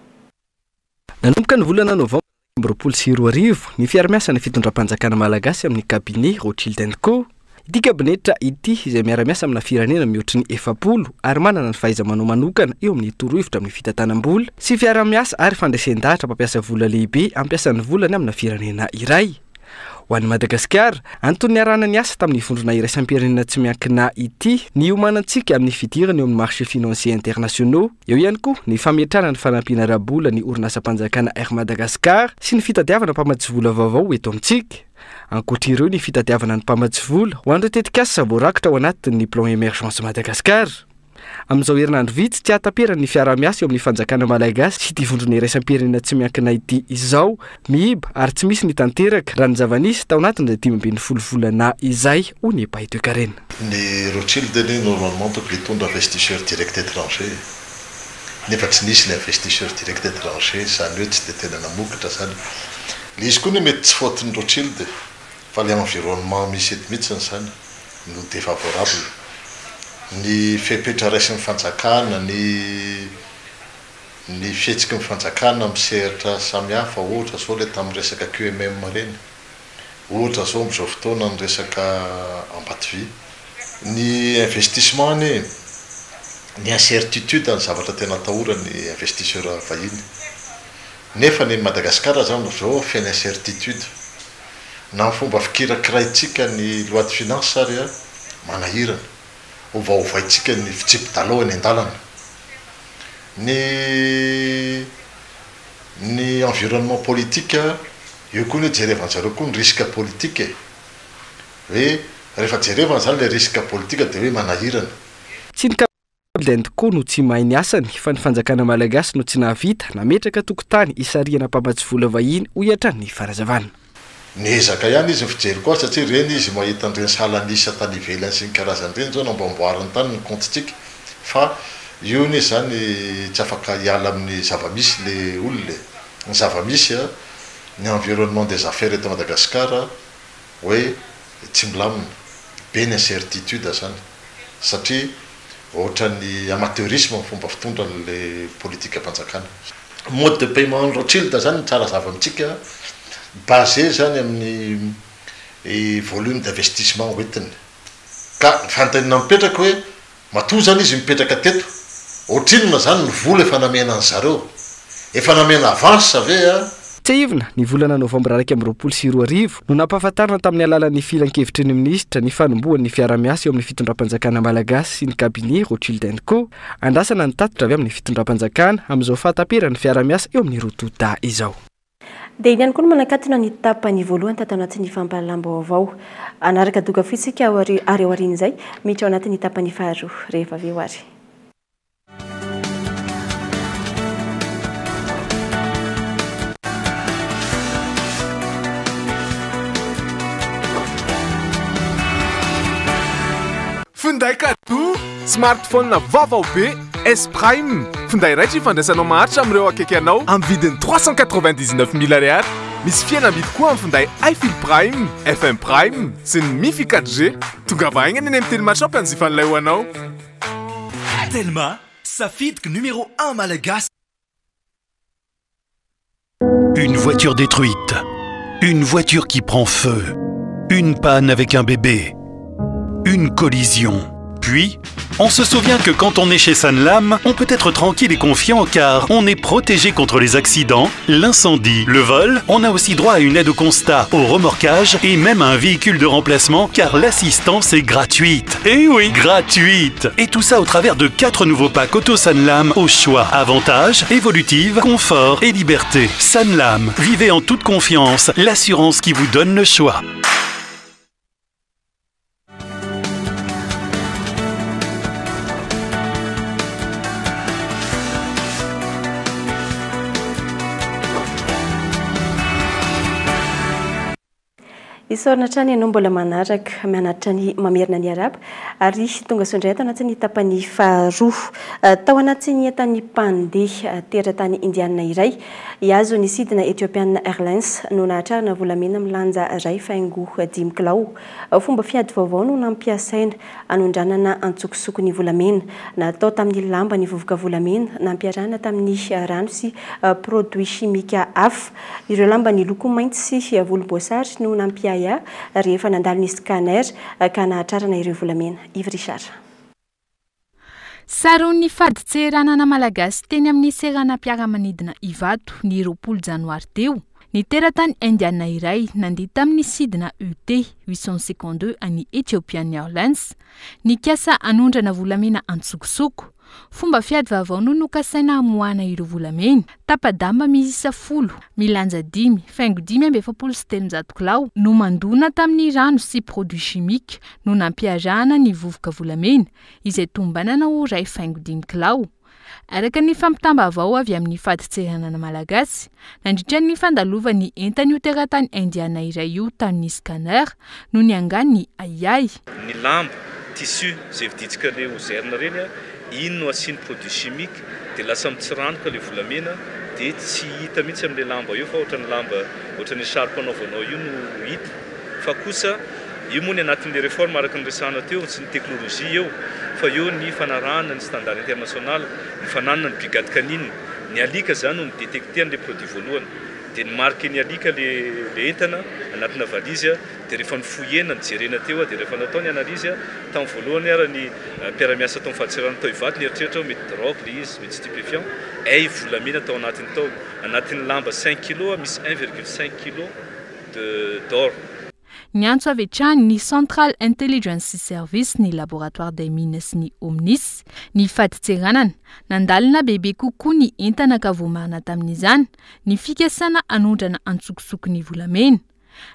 Nanomboka ny volana novambra. 2024 ny fiaramiasan'ny fitondram-panjakana malagasy amin'ny cabinet Rothschild and Co. Ity kabinetra ity izay miara-miasa amina firenena mihoatry ny 40 ary manana ny fahaiza-manao manokana eo amin'ny torohevitra amin'ny fitantanam-bola sy fiarahamiasa ary fandresen-dahatra mpampiasa vola lehibe hampiasa ny volany amina firenena iray. Ho an'i Madagasikara, antony niarahana niasa tamin'ny vondrona iraisam-pirenena tsy miankina ity ny hiomanantsika amin'ny fidirana eo amin'ny marchés financiers internationaux. Eo ihany koa ny fametrahana ny fanampiana ara-bola ny orinasam-panjakana Air Madagascar sy ny fitadiavana mpamatsy vola vaovao eto amintsika. Ankoatra ireo ny fitadiavana ny mpamatsy vola ho an'ireo tetikasa voarakitra ao anatin'ny Plan Emergence Madagascar. Amin'izao herinandro vitsy tsy hahataperan'ny fiaraha-miasa eo amin'ny fanjakana malagasy sy ity vondrona iraisam-pirenena tsy miankina ity izao, miiba ary tsy misy ny tanteraka raha ny zava-nisy tao anatin'izay 15 volana izay, hoy ny mpahay toekarena. Ny Rothschild anie normalement tokony hitondra investisseur direct étranger e! Nefa tsy nisy ny investisseur direct étranger, izany hoe tsy dia tena namokatra izany. Le izy koa ne mety tsy faute ny Rothschild e, fa le environnement misy eto mihitsiny zany no defavorable. Ny fepetra raisin'ny fanjakana, ny ny fihetsiky ny fanjakana amin'ny sehatra samihafa, ohatra zao le tamin'ny resaka QMM reny, ohatra zao amin'izao fotoana ny resaka Ambatovy. Ny investissement anie, ny incertitude ny zavatra tena atahoran'ny investisseur vahiny. Nefa ny Madagascar zany zao feno incertitude. Na ny fomba fikirakiraintsika ny loi de finance ary manahirana. Ovaovaintsika ny fitsipi-dalao eny an-dalana. Ny ny environnement politique, eo koa anie jerevan-jareo koa ny risque politique e. Hoe rehefa jerevana zany le risque politique dia hoe manahirana. Tsy ny Lend koa no tsy mahay ny asany fa ny fanjakana malagasy no tsy nahavita nametraka tokotany hisarihana mpamatsy vola vahiny, hoy hatrany ny fanazavana. Niezaka ihany izy ny fijeriko azy satria ireny izy mahita an'ireny sahalan'isa tany ivelany sy ny karazany ireny izao namboamboariny tany ny compte-tsika fa io anie izany tsy afaka hiala amin'ny zava-misy le olona e! Ny zava-misy a, ny environnement des affaires eto Madagascar hoe tsy milamina, be ny incertitude zany satria Ohatran'ny amateurisme ny fomba fitondra an'ilay politikam-panjakana. Mode de paiement an'i Rothschild zany no tsara hazava amintsika, basé zany amin'ny volume d'investissement hoentiny. Ka ny fanontaniana mipetraka hoe matoa zany izy mipetraka teto, ohatrinona zany ny vola efa namena an'zareo? Efa namena avance ve a? Tsiahivina, ny volana novambra 2021 no nampahafantarina tamin'ny alalan'ny filankevitry ny minisitra ny fanombohan'ny fiarahamiasa eo amin'ny fitondram-panjakana malagasy sy ny cabinet Rothschild and Co. Andrasana ny tatitra avy amin'ny fitondram-panjakana amin'izao fahataperan'ny fiarahamiasa eo amin'ny roa tonta izao. Dia iny ihany koa no manakatona ny tapany voalohany tato anatin'ny fampahalalam-baovao. Hanaraka doka fohy isika ary aorian'izay miditra ao anatin'ny tapany faharoa rehefa avy eo ary. Finday cadeau, smartphone vaovao be, S Prime, finday raitra ifandraisanao maharitra amin'ireo akaiky anao amin'ny vidiny 399 mille ariary. Misy fihenam-bidy koa amin'ny finday iFeel Prime, FM Prime sy ny Mifi 4G. Tongava haingana eny amin'ny Telma Shop hanjifa an'ilay ho anao. Telma, safidiko numéro 1 malagasy. Une voiture détruite, une voiture qui prend feu, une panne avec un bébé, une collision. Puis, on se souvient que quand on est chez Sanlam, on peut être tranquille et confiant car on est protégé contre les accidents, l'incendie, le vol. On a aussi droit à une aide au constat, au remorquage et même à un véhicule de remplacement car l'assistance est gratuite. Eh oui, gratuite. Et tout ça au travers de 4 nouveaux packs Auto Sanlam au choix. Avantages, évolutive, confort et liberté. Sanlam, vivez en toute confiance, l'assurance qui vous donne le choix. Isaorana hatrany ianao mbola manaraka, mianatra ny mamerina ny arahaba ary tonga soa indray ato anatin'ny tapany faharoa. Tao anatin'ny entan'ny mpandeha teratany indianina iray hihazo ny sidina Ethiopian Airlines no nahatrarana volamena milanja 1.5 kilao. Fomba fiady vaovao no nampiasaina hanondranana antsokosoko ny volamena. Natao tamin'ny lamba ny vovoka volamena nampiarahana tamin'ny rano sy produits chimiques hafa. Ireo lamba niloko mainty sy volomboasary no nampiahiahy rehefa nandalo ny scanner ka nahatrarana ireo volamena. Yves Richard. Saron'ny fadintseranana malagasy teny amin'ny seranam-piaramanidina Ivato ny 20 janoary teo ny teratany indiana iray nandeha tamin'ny sidina ET 852 an'ny Ethiopian Airlines nikasa hanondrana volamena antsokosoko. Fomba fiady vaovao no nokasaina hamoahana ireo volamena. Tapa-damba miisa 10, milanja 5,345 kilao no mandona tamin'ny rano sy produits chimiques no nampiarahana ny vovoka volamena, izay tombanana ho 1.5 kilao. Araka ny fampitam-baovao avy amin'ny fadintseranana malagasy, nandritra ny fandalovan'ny entan'io teratany indiana iray io tamin'ny scanner no niangan'ny ahiahy. Ny lamba, tissu, izay vidintsika le hozairina ireny, iny no asiany produit chimique dia lasa mitsiranoka le volamena dia tsy hita mihitsy amin'ilay lamba eo fa ohatran'ny lamba ohatran'ny echarpe anaovanao io no hita fa kosa io moa ny anatin'ilay réforme araka ny resahana teo tsy ny technologie eo fa eo ny fanarahana ny standard international ny fananana ny brigade canine ny alika zany no ni-detecter an'ilay produit voalohany dia ni-marquer ny alika le le entana anatina valise dia rehefa nofohena nojerena teo dia rehefa natao ny analyse tamin'ny voalohany ara ny mpiara-miasa tao amin'ny fadintseranana tao Ivato nieritreritra hoe mety drogue le izy mety stupéfiant ay volamena tao anatiny tao anatin'ny lamba cinq kilos misy 1,5 kilo de d'or. Niantso avy hatrany ny Central Intelligence Service, ny Laboratoire des Mines sy ny Omnis ny fadintseranana. Nandalina bebe kokoa ny entana ka voamarina tamin'izany ny fikasana hanondrana antsokosoko ny volamena.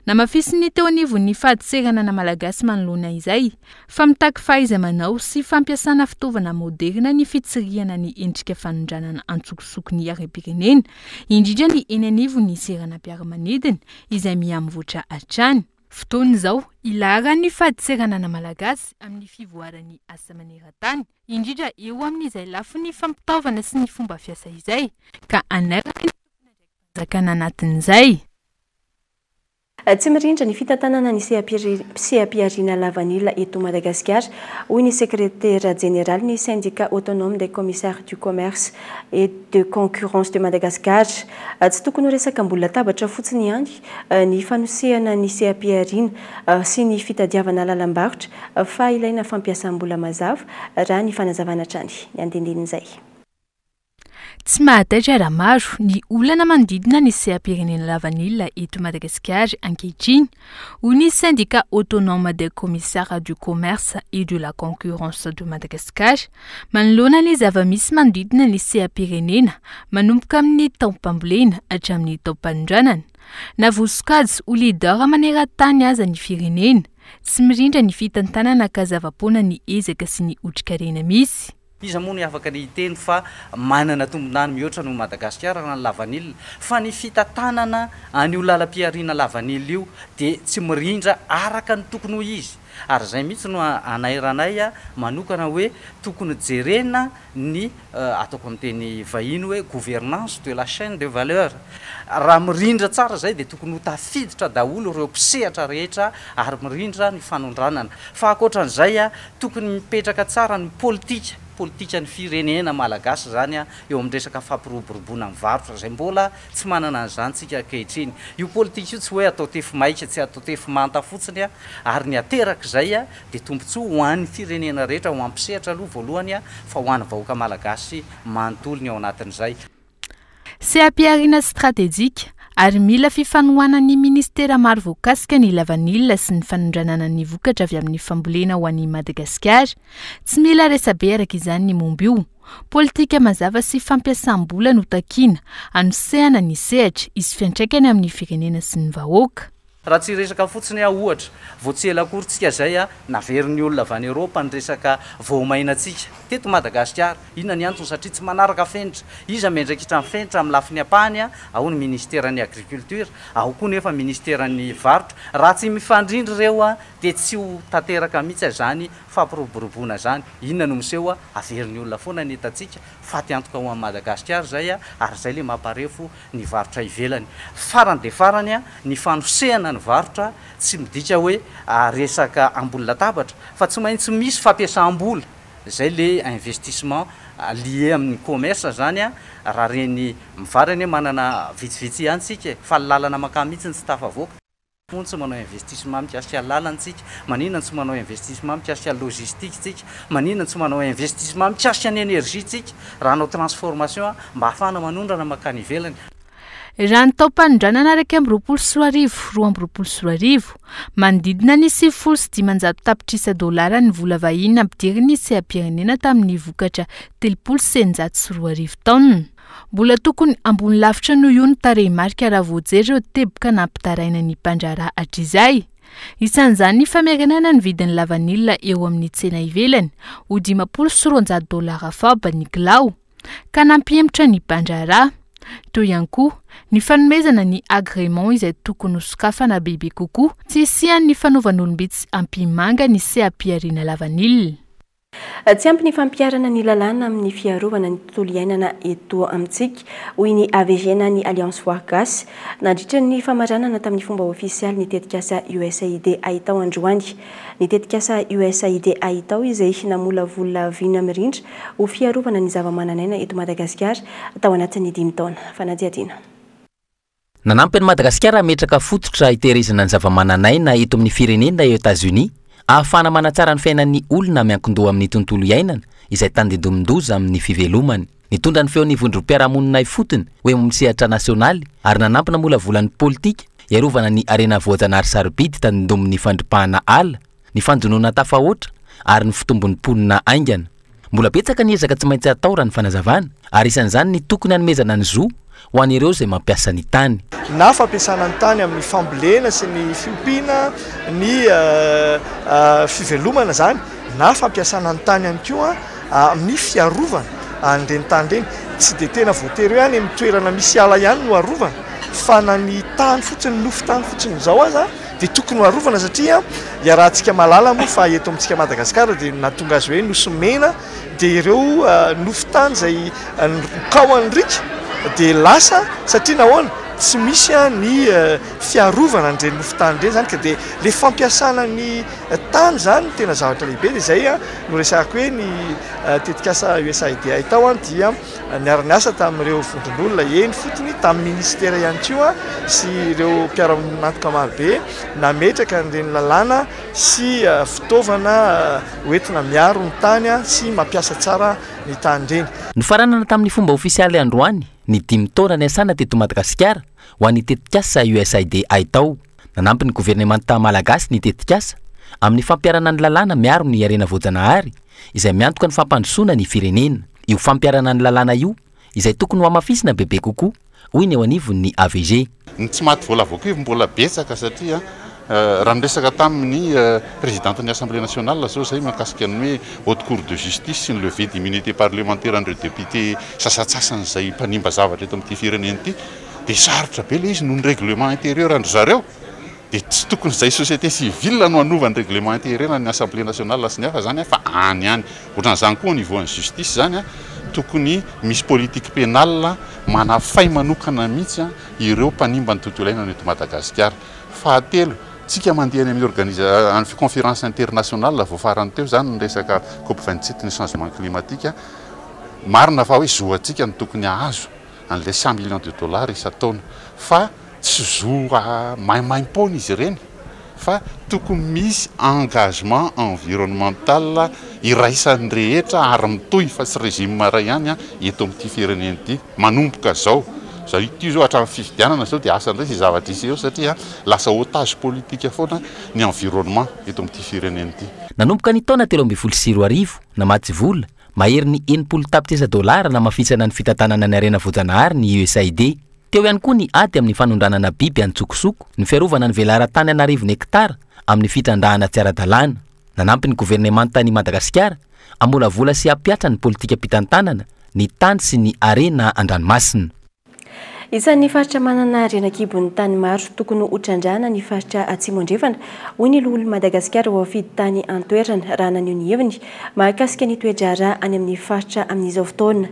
Namafisin'ny teo anivon'ny fadintseranana malagasy manoloana izay fa mitaky fahaiza-manao sy fampiasana fitaovana moderina ny fitsirihana ny endrika fanondranana antsokosoko ny harem-pirenena, indrindra ny eny anivon'ny seranam-piaramanidina izay mihamivoatra hatrany. Fotoana izao ilaharan'ny fadintseranana malagasy amin'ny fivoaran'ny asa maneran-tany, indrindra eo amin'izay lafiny fampitaovana sy ny fomba fiasa izay, ka hanairana ny tompon'andraiki-panjakana anatin'izay. Tsy mirindra ny fitantanana ny seha-pihariana lavanila eto Madagasikara, hoy ny sekretera jeneralin'ny Syndicat autonome des commissaires du commerce et de concurrence de Madagascar. Tsy tokony ho resaka ambony latabatra fotsiny ihany ny fanosehana ny seha-pihariana sy ny fitadiavana lalam-barotra fa ilaina fampiasam-bola mazava, raha ny fanazavana hatrany ny andindinin'izay. Tsy mahataitra raha maro ny olana manodidina ny seha-pirenena lavanila eto Madagasikara ankehitriny, hoy ny Syndicat autonome des commissaires du commerce et de la concurrence de Madagascar, manoloana ny zava-misy manodidina ny seha-pirenena manomboka amin'ny taom-pambolena hatramin'ny taom-panondranana. Na voasokajy ho leader maneran-tany aza ny firenena, tsy mirindra ny fitantanana ka zava-poana ny ezaka sy ny otrikarena misy. Iza moa no afaka ny hiteny fa manana tombondany mihoatra noho Madagasikara raha ny lavanila? Fa ny fitantanana an'io lalam-pihariana lavanila io dia tsy mirindra araka ny tokony ho izy. Ary izay mihitsy no anairanay manokana hoe tokony jerena ny ataoko amin'ny teny vahiny hoe gouvernance de la chaine de valeur. Raha mirindra tsara izay dia tokony ho tafiditra daholo ireo mpisehatra rehetra ary mirindra ny fanondranana. Fa ankoatran'izay, tokony mipetraka tsara ny politika, politikan'ny firenena malagasy izany eo amin'ny resaka fampiroboroboana ny varotra izay mbola tsy manana an'izany tsika ankehitriny. Io politika io tsy hoe atao tefy maika, tsy atao tefy manta fotsiny ary ny aterak'izay dia tombontsoa ho an'ny firenena rehetra, ho an'ny mpisehatra aloha voalohany fa ho an'ny vahoaka malagasy manontolo ny ao anatin'izay. Seha-pihariana stratejika ary mila fifanohanan'ny minisitera maro voakasika ny lavanila sy ny fanondranana ny vokatra avy amin'ny fambolena ho an'i Madagasikara. Tsy mila resabe araka izany ny momba io. Politika mazava sy fampiasam-bola no takiana hanosehana ny sehatra hisy fiantraikany amin'ny firenena sy ny vahoaka. Raha tsy hiresaka fotsiny aho ohatra, vao tsy ela akory tsika izay naverin'ny olona avy any Eropa ny resaka voamainantsika teto Madagasikara. Inona ny antony? Satria tsy manaraka fenitra. Iza miandraikitra ny fenitra amin'ny lafiny ampahany? Ao ny ministeran'ny agriculture, ao koa nefa ministeran'ny varotra. Raha tsy mifandrindra ireo dia tsy ho tanteraka mihitsy izany fampiroboroboana izany. Inona no miseho? Averin'ny olona foana ny entantsika. Faty antoka ho an'i Madagasikara izay ary izay ilay mamparefo ny varotra ivelany. Farany dia farany, ny fanosehana ny varotra tsy midika hoe resaka ambony latabatra fa tsy maintsy misy fampiasam-bola, izay le investissement lié amin'ny commerce zany, raha reny mivary anie manana vitsivitsy ihany tsika e, fa ny lalana mankany mihitsy no tsy tafavoaka. Moa tsy manao investissement mikasika lalana tsika? Maninona tsy manao investissement mikasika logistique tsika? Maninona tsy manao investissement mikasika ny énergie tsika raha hanao transformation mba hahafahana manondrana mankany ivelany? Raha ny taom-panondranana 2021, 2022, manodidina ny 590 tapitrisa dolara ny vola vahiny nampidirin'ny seha-pirenena tamin'ny vokatra 2030 taonina. Mbola tokony ambony lavitra noho io ny tarehimarika raha voajery ireo teboka nampitaraina ny mpandraharaha hatrizay. Isan'izany ny famerenana ny vidin'ny lavanila eo amin'ny tsena ivelany ho 250 dolara FOB ny kilao, ka nampihemotra ny mpandraharaha. Teo ihany koa ny fanomezana ny agrément izay tokony hosokafana bebe kokoa tsy hisian'ny fanaovan'olom-bitsy ampihimanga ny seha-pihariana lavanila. Tsy ampy ny fampiharana ny lalàna amin'ny fiarovana ny tontolo iainana eto amintsika, hoy ny AVG na ny Alliance Voary Gasy, nandritra ny famaranana tamin'ny fomba ofisialy ny tetikasa USAID Haitao androany. Ny tetikasa USAID Haitao izay namolavola vina mirindra ho fiarovana ny zavamananaina eto Madagasikara tao anatin'ny dimy taona. Fanadihadiana. Nanampy an'i Madagasikara hametraka fototra hitehirizana ny zavamananaina eto amin'ny firenena i Etazonia, ahafahana manatsara ny fiainan'ny olona miankin-doha amin'ny tontolo iainana izay tandindomin-doza amin'ny fivelomany. Nitondra ny feon'ny vondrom-piarahamonina ifotony ho eo amin'ny sehatra nasionaly ary nanampy namolavola ny politika hiarovana ny harena voajanahary sarobidy tandindomin'ny fandripahana ala, ny fanjonoana tafahoatra ary ny fitombon'ny mponina haingana. Mbola betsaka ny ezaka tsy maintsy atao raha ny fanazavana, ary isan'izany ny tokony hanomezana ny zo ho an'ireo izay mampiasa ny tany. Na fampiasana ny tany amin'ny fambolena sy ny fiompiana, ny fivelomana izany, na fampiasana ny tany ihany koa amin'ny fiarovana an'ireny tany ireny. Tsy dia tena voatery hoe any amin'ny toerana misy ala ihany no arovana, fa na ny tany fotsiny, nofon-tany fotsiny izao aza dia tokony ho arovana satria iarahantsika mahalala moa fa eto amintsika Madagasikara dia nahatonga azy hoe nosy mena dia ireo nofon-tany izay nokaohan'ny riaka dia lasa satria nahoana? Tsy misy ny fiarovana an'ireny nofon-tany ireny izany ka dia ilay fampiasana ny tany izany no tena zavatra lehibe dia izay no resahako hoe ny tetikasa USAID tao dia Niara-niasa tamin'ireo vondron'olona eny ifotony, tamin'ny minisitera ihany koa sy ireo mpiara-miombon'antoka marobe nametraka an'ireny lalàna sy fitaovana hoentina miaro ny tany sy mampiasa tsara ny tany ireny. Nofaranana tamin'ny fomba ofisialy androany ny dimy taona niasana teto Madagasikara ho an'ny tetikasa USAID Haitao. Nanampy ny governemanta malagasy ny tetikasa amin'ny fampiharana ny lalàna miaro ny harena voajanahary izay miantoka ny fampandrosoana ny firenena. Io fampiharana ny lalàna io izay tokony ho hamafisina bebe kokoa, hoy ny eo anivon'ny AVG. Ny tsy maty voalavo akory mbola betsaka satria raha niresaka tamin'ny présidente ny Assemblée nationale zao zay mahakasika ny hoe haute cour de justice sy ny levée d'immunité parlementaire an'ireo député sasantsasany izay mpanimba zavatra eto amin'ity firenena ity dia sarotra be ilay izy noho ny règlement intérieur an-dry zareo. Dia tsy tokony izay société civile no hanova ny règlement intérieur ny assemblée nationale sy ny hafa izany fa any ihany. Ohatran'izany koa au niveau an'ny justice izany, tokony misy politique pénale manafay manokana mihitsy ireo mpanimba ny tontolo iainana eto Madagasikara. Fahatelo, tsika mandeha any amin'ny organisa, any conférence internationale vao farany teo izany ny resaka cop 27 ny changement climatique, marina fa hoe zo antsika no tokony hahazo an'ilay 100 millions de dollars isan-taona fa Tsy zo maimaimpoana izy ireny fa tokony misy engagement environnemental iraisan'ny rehetra ary mitohy fa tsy régime iray ihany eto amin'ity firenena ity manomboka izao. Izao ity izao hatramin'ny fifidianana izao dia asa indray izay zavatra hiseho eo satria lasa otage politique foana ny environnement eto amin'ity firenena ity. Nanomboka ny taona 2013, namatsy vola maherin'ny 60 tapitrisa dolara namafisana ny fitantanana ny harena voajanahary ny USAID. Teo ihany koa ny ady amin'ny fanondranana biby an-tsokosoko, ny fiarovana ny velaran-tany an'arivony hektara amin'ny fitrandrahana tsy ara-dalàna. Nanampy ny governemantan'i Madagasikara hamolavola sy hampihatra ny politikam-pitantanana ny tany sy ny harena an-dranomasina. Isan'ny faritra manana harena an-kibon'ny tany maro tokony hotrandrahana ny faritra Atsimo Andrefana, hoy ny loholon'i Madagasikara voafidy tany an-toerana raha naneho ny heviny mahakasika ny toe-draharaha any amin'ny faritra amin'izao fotoana.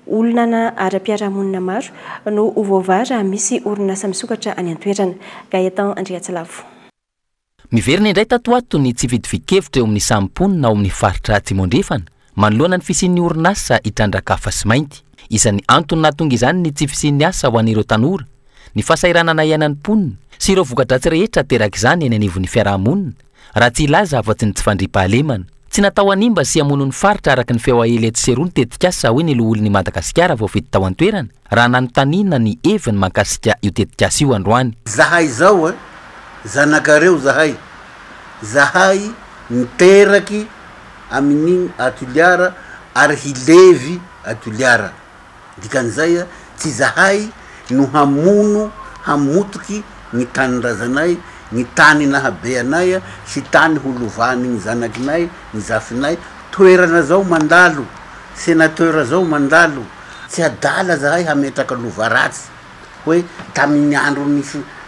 Olana ara-piarahamonina maro no ho voavaha raha misy orinasa misokatra any an-toerana. Gaëtan Andriatsilavo. Miverina indray tato ho ato ny tsy fitovian-kevitra eo amin'ny samy mponina ao amin'ny faritra Atsimo Andrefana manoloana ny fisian'ny orinasa hitrandraka fasimainty. Isan'ny antony nahatonga izany ny tsy fisian'ny asa ho an'ireo tanora, ny fahasahiranana iainan'ny mponina sy ireo voka-dratsy rehetra aterak'izany eny anivon'ny fiaraha-monina, raha tsy hilaza afa-tsy ny tsy fandriampahalemana. Tsy natao hanimba sy hamono ny faritra araka ny feo aely etsy sy eroa ny tetikasa, hoy ny loholon'i Madagasikara voafidy tao an-toerana, raha nanontaniana ny heviny mahakasika io tetikasa io androany. Zahay zao e, zanakareo zahay, zahay niteraky amin'igny a Toliara ary hilevy a Toliara, dikan'izay tsy zahay no hamono hamotiky ny tanindrazanay, ny tany nahabe anay sy tany ho lovan'igny zanakinay, ny zafinay, toerana zao mandalo, senateur zao mandalo, tsy adala zahay hametraka lova ratsy hoe tamin'ny andron'ny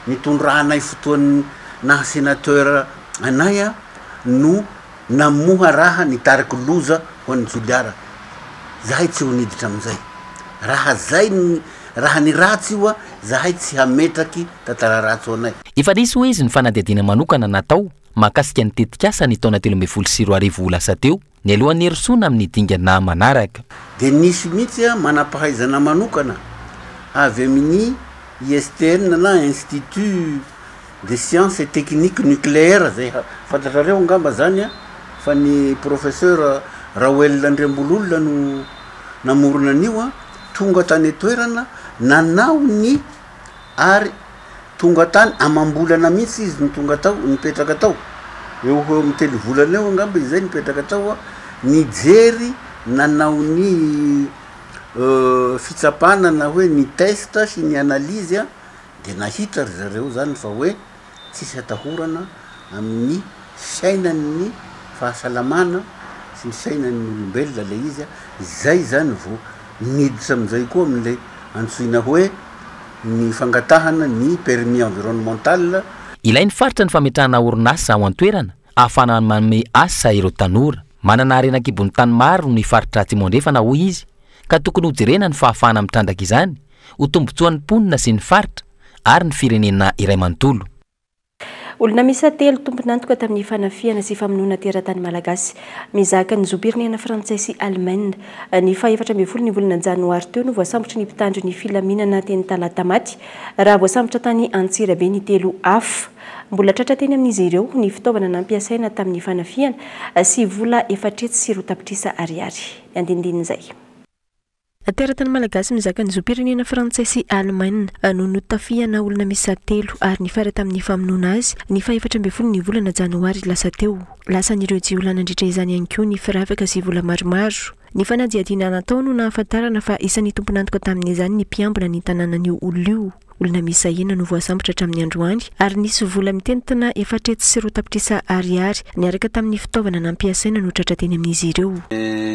nitondranay fotoan'ny naha senateur anay no namoha raha nitariky loza ho an'i Joliara. Zahay tsy ho niditra amin'izay. Raha zay ny raha ny ratsy io zahay tsy hametraky tantara ratsy ho anay. Efa nisy hoy izy ny fanadihadiana manokana natao mahakasika ny tetikasa ny taona 2013 lasa teo, nialohan'ny hirosoana amin'ny dingana manaraka. Dia nisy mihitsy manam-pahaizana manokana avy amin'ny ISTN na Institut des Sciences et Techniques Nucléaires izay fantatrareo angamba izany fa ny Professeur Raoel Andriambololona no namorona an'io, tonga tany an-toerana nanao ny ary tonga tany amam-bolana mihitsy izy no tonga tao, nipetraka tao, eo ho eo amin'ny telo volana eo angamba izy zay nipetraka tao, nijery nanao ny fitsapana na hoe ny test sy ny analyse de nahita ry zareo zany fa hoe tsisy atahorana amin'ny fiainan'ny fahasalamana sy ny fiainan'ny olombelona le izy, izay zany vao miditra amin'izay koa amin'le antsoina hoe ny fangatahana ny permis environnemental. Ilain'ny faritra ny fametrahana orinasa ao an-toerana ahafahana manome asa ireo tanora. Manana harena an-kibon'ny tany maro ny faritra Atsimo Andrefana hoy izy ka tokony hojerena ny fahafahana mitrandraka izany ho tombontsoan'ny mponina sy ny faritra ary ny firenena iray manontolo. Olona miisa telo tompon'antoka tamin'ny fanafihana sy famonoana teratany malagasy mizaka ny zom-pirenena frantsay sy alemaina ny faha-14 ny volana janoary teo no voasambotry ny mpitandro ny filaminana teny Talatamaty raha voasambotra tany Antsirabe ny telo hafa. Mbola tratra teny amin'izy ireo ny fitaovana nampiasaina tamin'ny fanafihana sy vola 204 tapitrisa ariary. Ny andinindin'izay. Teratany malagasy mizaka ny zom-pirenena frantsay sy alemaina no notafihana olona miisa telo ary nifara tamin'ny famonoana azy ny faha-14 ny volana janoary lasa teo. Lasan'ireo jiolahy nandritra izany ihany koa ny firavaka sy vola maromaro. Ny fanadihadiana natao no nahafantarana fa isan'ny tompon'antoka tamin'izany ny mpiambina ny tanànan'io olona io. Olona miisa enina no voasambotra hatramin'ny androany ary nisy vola mitentina 204 tapitrisa ariary niaraka tamin'ny fitaovana nampiasaina no tratra teny amin'izy ireo.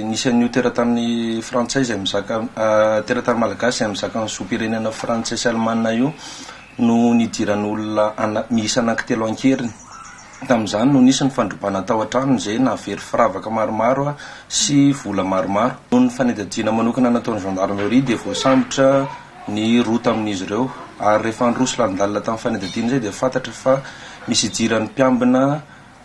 Nisy an'io teratany frantsay izay mizaka teratany malagasy izay mizaka ny zom-pirenena frantsay sy alemana io no nidiran'olona miisa anankitelo an-keriny. Tamin'izany no nisy ny fandrobana tao an-tranony izay nahavery firavaka maromaro sy vola maromaro. Noho ny fanadihadiana manokana nataon'ny gendarmerie dia voasambotra ny roa tamin'izy ireo ary rehefa niroso lalindalina tamin'ny fanadihadiana izay dia fantatra fa misy idiran'ny mpiambina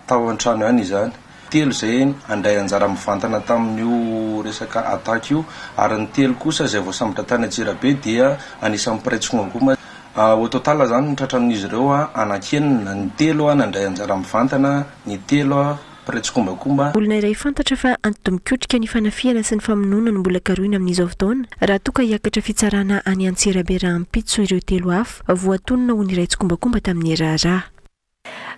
tao an-trano ihany izany. Telo izay handray anjara mivantana tamin'io resaka attaque io ary ny telo kosa izay voasambotra tany Antsirabe dia anisan'ny mpiray tsikombakomba. Au total izany ny tratran'izy ireo anankienina, ny telo nandray anjara mivantana, ny telo mpiray tsikombakomba. Olona iray fantatra fa anti-domikotrika ny fanafihana sy ny famonoana no mbola karohina amin'izao fotoana, raha toa ka hiakatra fitsarana any Antsirabe rahampitso ireo telo hafa voatonona ho niray tsikombakomba tamin'ny raharaha.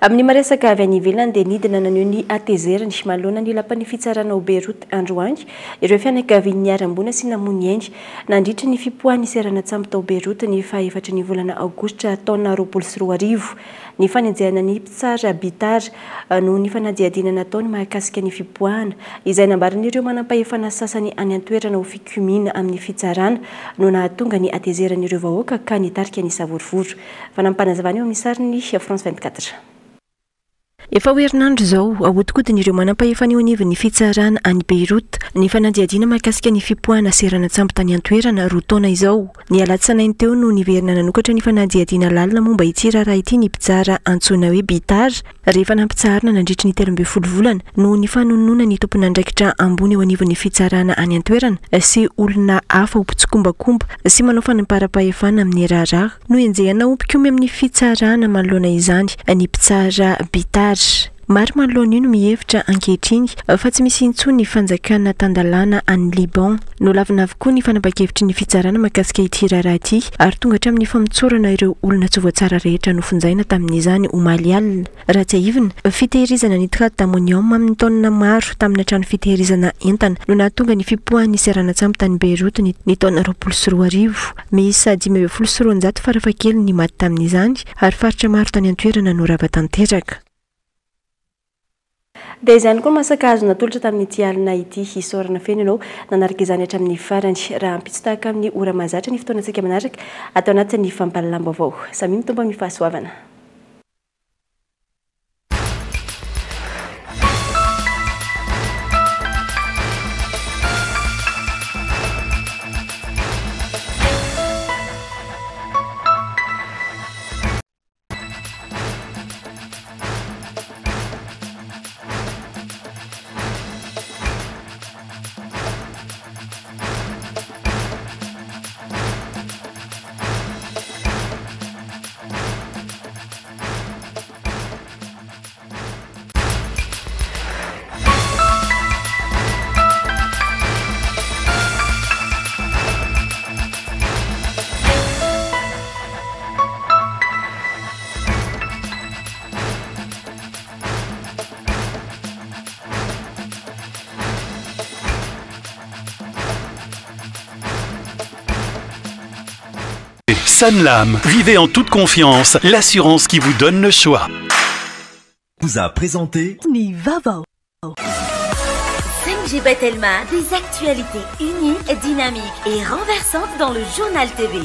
Amin'ny maresaka avy any ivelany dia nidina naneho ny hatezerany manoloana ny lapan'ny fitsarana ao Beyrouth androany ireo fianakavian'ny niharam-boina sy namoy ny ainy nandritra ny fipoahan'ny seranan-tsambo tao Beyrouth ny faha-efatry ny volana aogositra taona 2020. Ny fanenjehana ny mpitsara Bitar noho ny fanadihadiana nataony mahakasika ny fipoahana, izay nambaran'ireo manampahefana sasany any an-toerana ho fikomiana amin'ny fitsarana, no nahatonga ny hatezeran'ireo vahoaka ka nitarika ny savorovoro. Fanampinazavana eo amin'ny sarin'ny France 24. Efa ho herinandro izao, ahodikodin'ireo manampahefana eo anivon'ny fitsarana any Beyrouth ny fanadihadiana mahakasika ny fipoahana seranan-tsambo tany an-toerana roa taona izao. Ny alatsinainy teo no niverina nanokatra ny fanadihadiana lalina momba ity raharaha ity ny mpitsara antsoina hoe Bitar, rehefa nampitsaharina nandritry ny 13 volana noho ny fanononana ny tompon'andraikitra ambony eo anivon'ny fitsarana any an-toerana sy olona hafa ho mpitsikombakomba sy manao fanamparam-pahefana amin'ny raharaha. Nohenjehina ho mpikomy amin'ny fitsarana manoloana izany ny mpitsara Bitar. Maro manoloana io no mihevitra ankehitriny fa tsy misy intsony ny fanjakana tan-dalàna any Liban. Nolavina avokoa ny fanapahan-kevitry ny fitsarana mahakasika ity raharaha ity ary tonga hatramin'ny famotsorana ireo olona tsy voatsara rehetra nofonjaina tamin'izany omaly alina. Raha tsiahivina, fitehirizana nitrate d'ammonium amin'ny taonina maro tamina trano fitehirizana entana no nahatonga ny fipoahan'ny seranan-tsambo tany Beyrouth ny ny taona 2020. Miisa 215 farafahakeliny ny maty tamin'izany ary faritra maro tany an-toerana no rava tanteraka. Dia izany koa masaka azo natolotra tamin'ity alina ity. Isaorana feno ianao nanaraka izany hatramin'ny farany. Rahampitso tahaka amin'ny ora mahazatra ny fotoanantsika manaraka ato anatin'ny fampahalalam-baovao. Samia mitombo amin'ny fahasoavana. Sanlam, vivez en toute confiance, l'assurance qui vous donne le choix. Vous a présenté Ny vaovao. 5G by Telma, des actualités uniques, dynamiques et renversantes dans le journal TV.